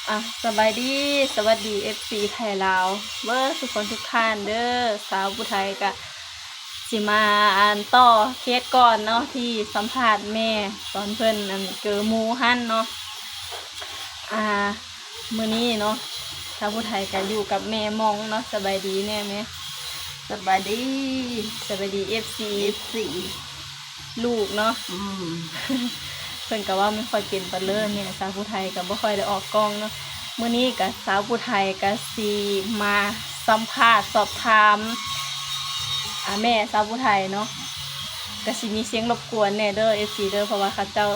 ອ່ະ ສະບາຍດີ ສະຫວັດດີ ເອັຟຊີ ໄທລາວເບີດທຸກຄົນທຸກທ່ານເດີ. ສາວຜູ້ໄທກະຊິມາ ອັນ ຕໍ່ເຄສກ່ອນເນາະ ທີ່ສຳພາດແມ່ຕອນເພິ່ນ ອັນ ເກີໝູຫັ້ນເນາະ. ອ່າ ມື້ນີ້ເນາະ ສາວຜູ້ໄທກະຢູ່ກັບແມ່ມອງເນາະ. ສະບາຍດີແນ່ແມ່. ສະບາຍດີ ສະບາຍດີ ເອັຟຊີ ເອັຟຊີ ລູກເນາະ. ອືມ ເພິ່ນກະເວົ້າບໍ່ຄ່ອຍເປັນປານໃດແມ່. ສາວຜູ້ໄທກະບໍ່ຄ່ອຍໄດ້ອອກກ້ອງເນາະ. ມື້ນີ້ກະສາວຜູ້ໄທກະຊິມາສຳພາດສອບຖາມ ອ່າ ແມ່ສາວຜູ້ໄທເນາະ. ກະຊິມີສຽງລົບກວນແນ່ເດີ ເອັຟຊີ ເດີ ເພາະວ່າເຂົາເຈົ້າ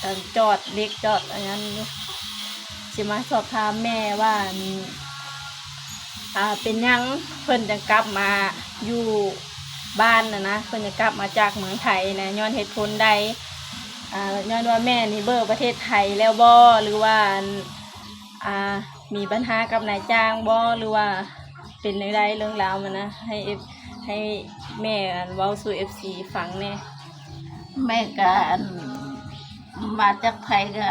ເອີ່ມ ຈອດເຫຼັກຈອດອັນນັ້ນຢູ່. ຊິມາສອບຖາມແມ່ວ່າ ອັນ ອ່າ ເປັນຫຍັງເພິ່ນຈັ່ງກັບມາຢູ່ບ້ານຫັ້ນນະ ເພິ່ນຈັ່ງກັບມາຈາກເມືອງໄທນະ ຍ້ອນເຫດຜົນໃດ? ອ່າ ຍ້ອນວ່າແມ່ນີ້ເບື່ອປະເທດໄທແລ້ວບໍ່ ຫຼືວ່າ ອັນ ອ່າ ມີບັນຫາກັບນາຍຈ້າງບໍ່ ຫຼືວ່າເປັນແນວໃດເລື່ອງລາວມັນນະ? ໃຫ້ເອັຟ ໃຫ້ແມ່ ອັນ ເວົ້າສູ່ ເອັຟຊີ ຟັງແນ່. ແມ່ກະ ອັນ ມາຈາກໄທກະ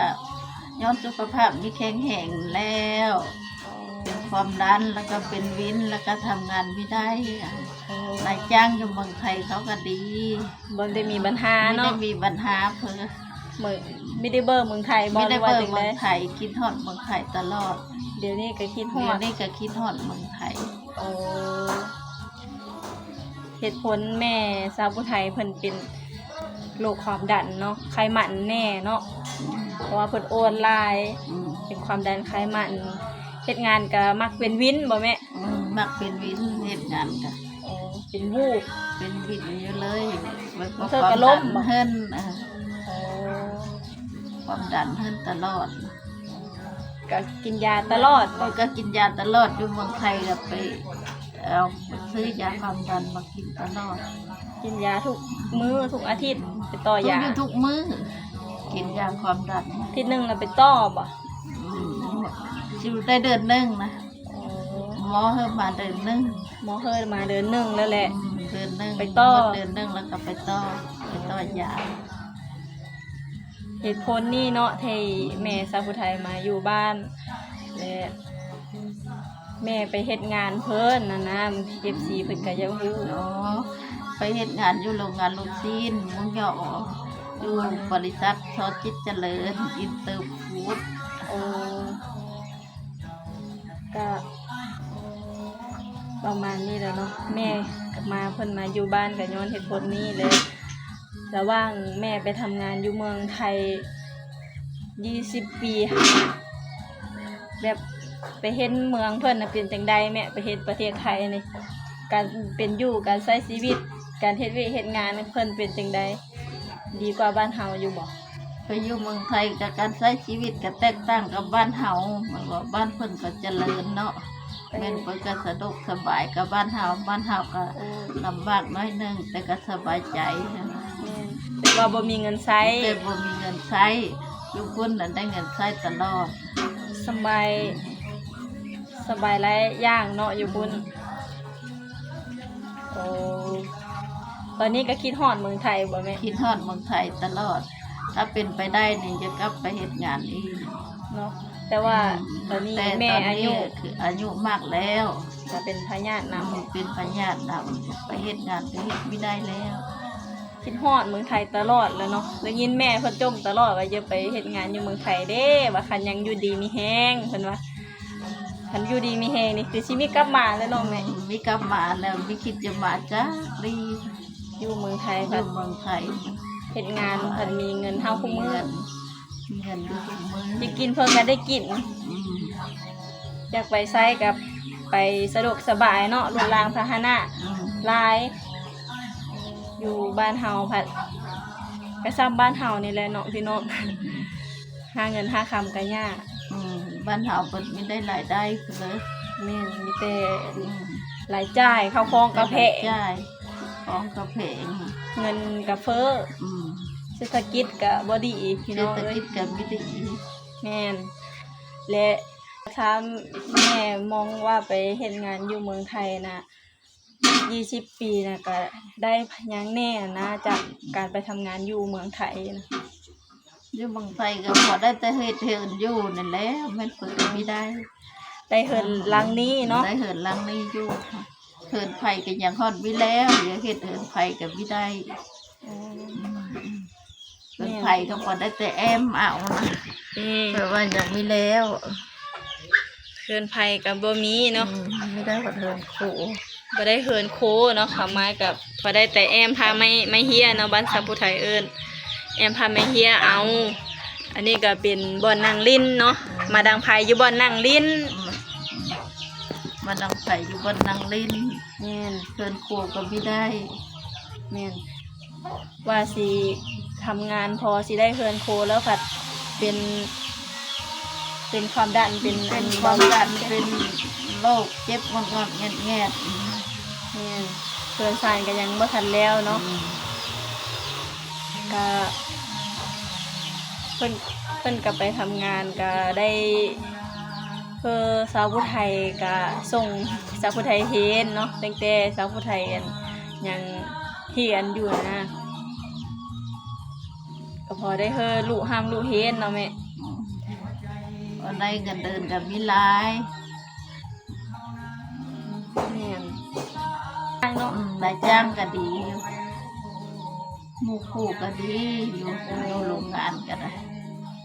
ຍ້ອນສຸຂະພາບບໍ່ແຂງແຮງແລ້ວ ເປັນຄວາມດັນ ແລ້ວກະເປັນວິນ ແລ້ວກະທຳງານບໍ່ໄດ້. ໂອ້ ນາຍຈ້າງຢູ່ເມືອງໄທເຂົາກະດີ ບໍ່ໄດ້ມີບັນຫາເນາະ ບໍ່ໄດ້ມີບັນຫາເພິ່ນ. ມີໄດ້ເບື່ອເມືອງໄທບໍ່ ຫຼືວ່າຈັ່ງໃດ? ມີໄດ້ເບື່ອເມືອງໄທ ຄິດຮອດເມືອງໄທຕະຫຼອດ. ດຽວນີ້ກະຄິດຮອດ ດຽວນີ້ກະຄິດຮອດເມືອງໄທ. ໂອ້ ເຫດຜົນແມ່ສາວຜູ້ໄທເພິ່ນເປັນໂລກຄວາມດັນເນາະ ໄຂມັນແນ່ເນາະ ເພາະວ່າເພິ່ນໂອນຫຼາຍ. ອືມ ເປັນຄວາມດັນໄຂມັນ. ເຮັດງານກະມັກເປັນວິນບໍ່ແມ່? ອືມ ມັກເປັນວິນ ເຮັດງານກະ ໂອ້ ເປັນວູບ ເປັນວິນຢູ່ເລີຍ. ບາງເທື່ອກະລົ້ມບໍ່? ເຮີ້ນ ເອີ ໂອ້ ຄວາມດັນເຮີ້ນຕະຫຼອດ. ກະກິນຢາຕະຫຼອດບໍ່? ເອີ ກະກິນຢາຕະຫຼອດ ຢູ່ເມືອງໄທກະໄປ ເອົາ ໄປຊື້ຢາຄວາມດັນມາກິນຕະຫຼອດ. ກິນຢາທຸກມື້ທຸກອາທິດ ໄປຕໍ່ຢາ ຢູ່ທຸກມື້ ກິນຢາຄວາມດັນ. ອາທິດໜຶ່ງລະໄປຕໍ່ບໍ່? ອືມ ຊິໄດ້ເດືອນໜຶ່ງນະ. ໂອ້ ໝໍເຮີມາເດືອນໜຶ່ງ ໝໍເຮີມາເດືອນໜຶ່ງແລ້ວແຫຼະ. ອືມ ເດືອນໜຶ່ງ ໄປຕໍ່ ເດືອນໜຶ່ງແລ້ວກະໄປຕໍ່ ໄປຕໍ່ຢາ. ເຫດຜົນນີ້ເນາະ ທີ່ແມ່ສາວຜູ້ໄທມາຢູ່ບ້ານ ແລະ ແມ່ໄປເຮັດງານເພິ່ນຫັ້ນນະ ເອັຟຊີ ເພິ່ນກະຢາກຮູ້. ອໍ ໄປເຮັດງານຢູ່ໂລງງານລູກຊີ້ນໝູຫຍໍ້ ຢູ່ບໍລິສັດຊໍຈິດຈະເລີນ ອິນເຕີຟູດ. ໂອ້ ກະປະມານນີ້ແຫຼະເນາະ ແມ່ມາ ເພິ່ນມາຢູ່ບ້ານກະຍ້ອນເຫດຜົນນີ້ແຫຼະ. ລະຫວ່າງແມ່ໄປທຳງານຢູ່ເມືອງໄທ ຊາວປີ ແບບໄປເຫັນເມືອງເພິ່ນນະເປັນຈັ່ງໃດແມ່? ໄປເຫັນປະເທດໄທນີ້ ການເປັນຢູ່ ການໃຊ້ຊີວິດ ການເຮັດວຽກເຮັດງານເພິ່ນເປັນຈັ່ງໃດ? ດີກວ່າບ້ານເຮົາຢູ່ບໍ່? ໄປຢູ່ເມືອງໄທກະການໃຊ້ຊີວິດກະແຕກຕ່າງກັບບ້ານເຮົາ ແມ່ນວ່າບ້ານເພິ່ນກະຈະເລີນເນາະ. ແມ່ນ ເພິ່ນກະສະດວກສະບາຍກະບ້ານເຮົາ ບ້ານເຮົາກະ ໂອ້ ລຳບາກໜ້ອຍໜຶ່ງ ແຕ່ກະສະບາຍໃຈ. ແມ່ນ ແຕ່ວ່າບໍ່ມີເງິນໃຊ້ ແຕ່ບໍ່ມີເງິນໃຊ້ ຢູ່ພຸ້ນນັ້ນໄດ້ເງິນໃຊ້ຕະຫຼອດ ສະບາຍ ສະບາຍຫຼາຍຢ່າງເນາະຢູ່ພຸ້ນ. ໂອ້ ຕອນນີ້ກະຄິດຮອດເມືອງໄທບໍ່ແມ່? ຄິດຮອດເມືອງໄທຕະຫຼອດ ຖ້າເປັນໄປໄດ້ນີ້ຈະກັບໄປເຮັດງານອີກເນາະ. ແຕ່ວ່າ ອືມ ຕອນນີ້ ແມ່ອາຍຸ ອາຍຸມາກແລ້ວ ກະເປັນພະຍາດນຳ ອືມ ເປັນພະຍາດນຳ ໄປເຮັດງານກະເຮັດບໍ່ໄດ້ແລ້ວ. ຄິດຮອດເມືອງໄທຕະຫຼອດແຫຼະເນາະ ໄດ້ຍິນແມ່ເພິ່ນຈົ່ມຕະຫຼອດວ່າຢ່າໄປເຮັດງານຢູ່ເມືອງໄທເດ້ ວ່າຄັນຍັງຢູ່ດີມີແຮງ ເພິ່ນວ່າ ຄັນຢູ່ດີມີແຮງນີ້ຄືຊິມີກັບມາແລ້ວເນາະແມ່. ອືມ ມີກັບມາແລ້ວ ມີຄິດຈະມາຈັກດີ ຢູ່ເມືອງໄທ ຢູ່ເມືອງໄທ ເຮັດງານພັດມີເງິນເທົ່າຄູ່ມື້ ມີເງິນ ມີເງິນຢູ່ທຸກມື້ ຢາກກິນເພິ່ນກະໄດ້ກິນ. ອືມ ຢາກໄປໃສກະໄປສະດວກສະບາຍເນາະ ລົດລາງພາຫະນະ ອືມ ຫຼາຍ. ຢູ່ບ້ານເຮົາພັດ ກະຊ່ຳບ້ານເຮົານີ້ແຫຼະເນາະພີ່ນ້ອງ ຫາເງິນຫາຄຳກະຍາກ. ອືມ ບ້ານເຮົາເພິ່ນມີແຕ່ລາຍໄດ້ພຸ້ນເລີຍ. ແມ່ນ ມີແຕ່ ອືມ ລາຍຈ່າຍ ເຂົ້າຂອງກະແພງ ລາຍຈ່າຍ ຂອງກະແພງ ເງິນກະເຟີ້. ອືມ ເສດຖະກິດກະບໍ່ດີພີ່ນ້ອງເອີຍ ເສດຖະກິດກະບໍ່ດີ. ແມ່ນ ແລະ ຖາມແມ່ມອງວ່າໄປເຮັດງານຢູ່ເມືອງໄທນະ ຊາວປີນະ ກະໄດ້ຫຍັງແນ່ນະ ຈາກການໄປທຳງານຢູ່ເມືອງໄທນະ? ຢູ່ເມືອງໄທກໍພໍໄດ້ແຕ່ເຮັດເຮືອນຢູ່ນັ້ນແຫຼະ ແມ່ນເພິ່ນກໍມີໄດ້ ໄດ້ເຮືອນຫຼັງນີ້ເນາະ ໄດ້ເຮືອນຫຼັງນີ້ຢູ່. ເຮືອນໃຜກໍຍັງຮອດມີແລ້ວ ຢາກເຮັດເຮືອນໃຜກໍມີໄດ້. ອືມ ເຮືອນໃຜກໍພໍໄດ້ແຕ່ແອ້ມເອົານະ ອືມ ແບບວ່າຍັງມີແລ້ວ ເຮືອນໃຜກໍບໍ່ມີເນາະ ອືມ ມີໄດ້ຮອດເຮືອນໂຄ ບໍ່ໄດ້ເຮືອນໂຄເນາະ ຄວາມໝາຍກໍພໍໄດ້ແຕ່ແອ້ມຜ້າໄມ້ ໄມ້ເຮຍເນາະ ບ້ານຊາວຜູ້ໄທເອີ້ນ ແອ້ມຜ້າໄມ້ເຮຍເອົາ. ອັນນີ້ກໍເປັນບ່ອນນັ່ງຫຼິ້ນເນາະ ອືມ ມາດັງໄຟຢູ່ບ່ອນນັ່ງຫຼິ້ນ ອືມ ມາດັງໄຟຢູ່ບ່ອນນັ່ງຫຼິ້ນ ແມ່ນ ເຮືອນຄົວກໍມີໄດ້ ແມ່ນ ວ່າຊິທຳງານພໍຊິໄດ້ເຮືອນຄົວແລ້ວພັດເປັນ ເປັນຄວາມດັນ ເປັນ ເປັນຄວາມດັນ ເປັນໂລກເຈັບງອດໆແງດໆ ແມ່ນ ເຮືອນຊານກໍຍັງບໍ່ທັນແລ້ວເນາະ ອືມ ກະ ເພິ່ນ ເພິ່ນກໍໄປທຳງານກໍໄດ້ ຄືຊາວຜູ້ໄທກໍສົ່ງຊາວຜູ້ໄທຮຽນເນາະ ຕັ້ງແຕ່ຊາວຜູ້ໄທ ອັນ ຍັງຮຽນຢູ່ນະ ກໍພໍໄດ້ເຮີລູກຮ່ຳລູກຮຽນເນາະແມ່ ອືມ ກໍໄດ້ເງິນເດືອນກໍມີຫຼາຍ ແມ່ນ ເນາະ ອືມ ນາຍຈ້າງກໍດີຢູ່ ໝູ່ຄູ່ກໍດີຢູ່ ຢູ່ໂຮງງານກໍໄດ້.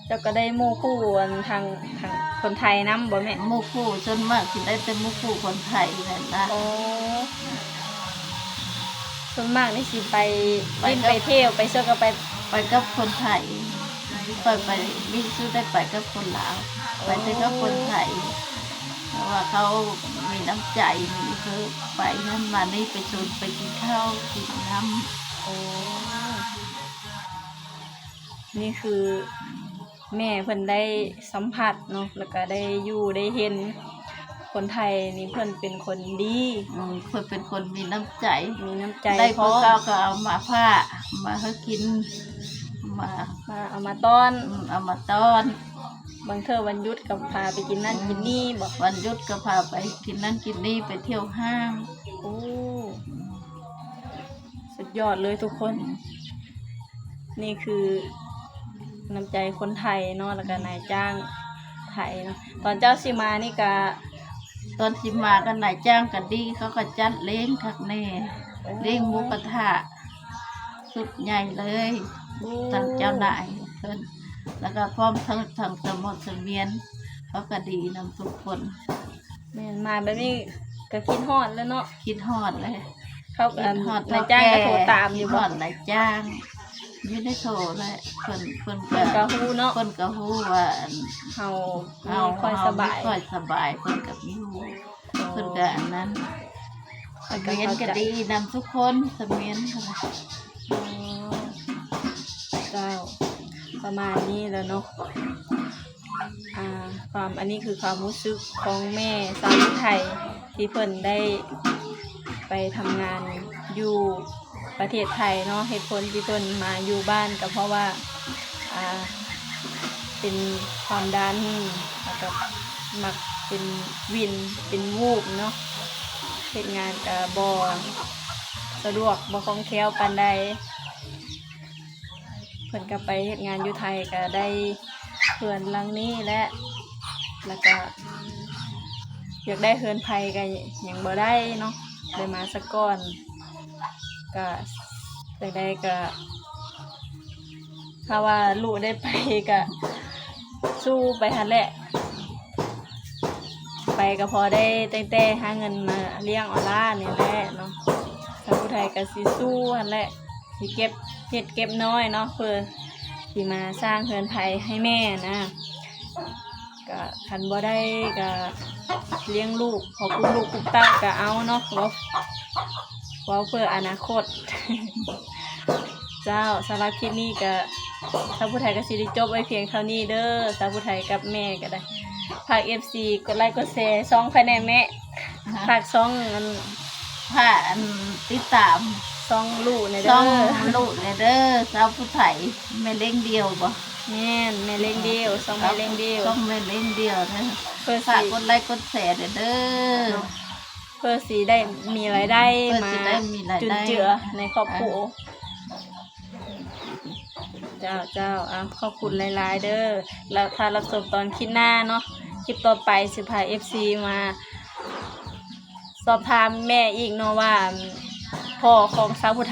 ເຈົ້າກໍໄດ້ໝູ່ຄູ່ ອັນ ທາງ ທາງຄົນໄທນຳບໍ່ແມ່? ໝູ່ຄູ່ສ່ວນມາກຊິໄດ້ແຕ່ໝູ່ຄູ່ຄົນໄທນັ້ນລະ. ອໍ ສ່ວນມາກນີ້ຊິໄປຫຼິ້ນໄປທ່ຽວໄປຊວຍກັບ ໄປ ໄປກັບຄົນໄທ ຂ້ອຍໄປວິກສຸໄດ້ໄປກັບຄົນລາວ ໄປແຕ່ກັບຄົນໄທ ເພາະວ່າເຂົາມີນ້ຳໃຈ ມີຄືໄປຫັ້ນມານີ້ ໄປຊົນໄປກິນເຂົ້າກິນນ້ຳ. ໂອ້ ນີ້ຄືແມ່ເພິ່ນໄດ້ສຳຜັດເນາະ ແລ້ວກະໄດ້ຢູ່ໄດ້ເຫັນ ຄົນໄທນີ້ເພິ່ນເປັນຄົນດີ ອືມ ເພິ່ນເປັນຄົນມີນ້ຳໃຈ ມີນ້ຳໃຈ ໄດ້ຜູ້ເກົ່າກໍເອົາມາຝາກ ມາໃຫ້ກິນ ມາ ມາເອົາມາຕ້ອນ ອືມ ເອົາມາຕ້ອນ ບາງເທື່ອວັນຢຸດກໍພາໄປກິນນັ້ນ ອືມ ກິນນີ້ບໍ ວັນຢຸດກໍພາໄປກິນນັ້ນກິນນີ້ ໄປທ່ຽວຫ້າງ. ໂອ້ ສຸດຍອດເລີຍທຸກຄົນ ນີ້ຄືນ້ຳໃຈຄົນໄທເນາະ ແລ້ວກໍນາຍຈ້າງໄທເນາະ. ຕອນເຈົ້າຊິມານີ້ກະ ຕອນຊິມາກໍນາຍຈ້າງກໍດີ ເຂົາກໍຈັດລ້ຽງຄັກແນ່ ໂອ້ ລ້ຽງໝູກະທະຊຸດໃຫຍ່ເລີຍ ໂອ້ ທັງເຈົ້ານາຍເພິ່ນ ແລ້ວກໍພ້ອມທັງ ທັງສະໝົດສະໝຽນ ເຂົາກໍດີນຳທຸກຄົນ. ແມ່ນ ມາແບບນີ້ກໍຄິດຮອດແລ້ວເນາະ ຄິດຮອດແລ້ວ ເຂົາ ອັນ ນາຍຈ້າງກໍໂທຕາມຢູ່ບໍ? ຄິດຮອດນາຍຈ້າງ ຢູ່ໃນໂທແຫຼະ ເພິ່ນ ເພິ່ນ ເພິ່ນກໍ ກໍຮູ້ເນາະ ເພິ່ນກໍຮູ້ວ່າ ອັນ ເຮົາ ເຮົາມີຄວາມສະບາຍ ເຮົາມີຄວາມສະບາຍ ເພິ່ນກໍມີຮູ້ ເພິ່ນກໍອັນນັ້ນ ສະໝຽນກໍດີນຳທຸກຄົນ ສະໝຽນ. ອໍ ເຈົ້າ ປະມານນີ້ແຫຼະເນາະ. ອ່າ ຄວາມ ອັນນີ້ຄືຄວາມຮູ້ສຶກຂອງແມ່ຊາວໄທ ທີ່ເພິ່ນໄດ້ໄປທຳງານຢູ່ປະເທດໄທເນາະ. ເຫດຜົນທີ່ເພິ່ນມາຢູ່ບ້ານກໍເພາະວ່າ ອ່າ ເປັນຄວາມດັນ ແລ້ວກໍມັກເປັນວິນ ເປັນວູບເນາະ ເຮັດງານກໍບໍ່ສະດວກ ບໍ່ຄ່ອງແຄ້ວປານໃດ. ເພິ່ນກໍໄປເຮັດງານຢູ່ໄທ ກໍໄດ້ເຮືອນຫຼັງນີ້ແຫຼະ ແລ້ວກໍຢາກໄດ້ເຮືອນໃໝ່ກໍຍັງບໍ່ໄດ້ເນາະ ໄດ້ມາສາກ່ອນ ກໍຈັ່ງໃດກໍ ຖ້າວ່າລູກໄດ້ໄປກໍສູ້ໄປຫັ້ນແຫຼະ ໄປກໍພໍໄດ້ຕັ້ງແຕ່ຫາເງິນມາລ້ຽງອອລານີ້ແຫຼະເນາະ. ຖ້າຜູ້ໃດກໍຊິສູ້ຫັ້ນແຫຼະ ຊິເກັບເລັກເກັບນ້ອຍເນາະ ເພື່ອຊິມາສ້າງເຮືອນໃໝ່ໃຫ້ແມ່ນະ. ກະຄັນບໍ່ໄດ້ກະລ້ຽງລູກ ພໍກຸ້ມລູກກຸ້ມເຕົ້າກະເອົາເນາະ ເວົ້າ ເວົ້າເພື່ອອະນາຄົດ. ເຈົ້າ ສຳລັບຄລິບນີ້ກະ ສາວຜູ້ໄທກະຊິໄດ້ຈົບໄວ້ພຽງເທົ່ານີ້ເດີ. ສາວຜູ້ໄທກັບແມ່ກະໄດ້ ຝາກເອັຟຊີກົດໄລກົດແຊຊ່ອງຂ້ອຍແດ່ແມ່. ຮະ? ຝາກຊ່ອງ ອັນ ຝາກ ອັນ ຕິດຕາມຊ່ອງລູກແດ່ເດີ ຊ່ອງລູກແດ່ເດີ. ສາວຜູ້ໄທ ແມ່ລ້ຽງດ່ຽວບໍ? ແມ່ນ ແມ່ລ້ຽງດ່ຽວ ຊ່ອງແມ່ລ້ຽງດ່ຽວ ຊ່ອງແມ່ລ້ຽງດ່ຽວເດີ. ເພື່ອຊິ ຝາກກົດໄລກົດແຊແດ່ເດີ ເພື່ອຊິໄດ້ມີລາຍໄດ້ ເພື່ອຊິໄດ້ມີລາຍໄດ້ ມາຈຸນເຈືອໃນຄອບຄົວ. ເອີ. ເຈົ້າ ເຈົ້າ ເອົາ ຂອບຄຸນຫຼາຍໆເດີ ແລ້ວຖ້າຮັບຊົມຕອນຄລິບໜ້າເນາະ ຄລິບຕໍ່ໄປຊິພາເອັຟຊີມາສອບຖາມແມ່ອີກເນາະວ່າ ພໍ່ຂອງສາວຜູ້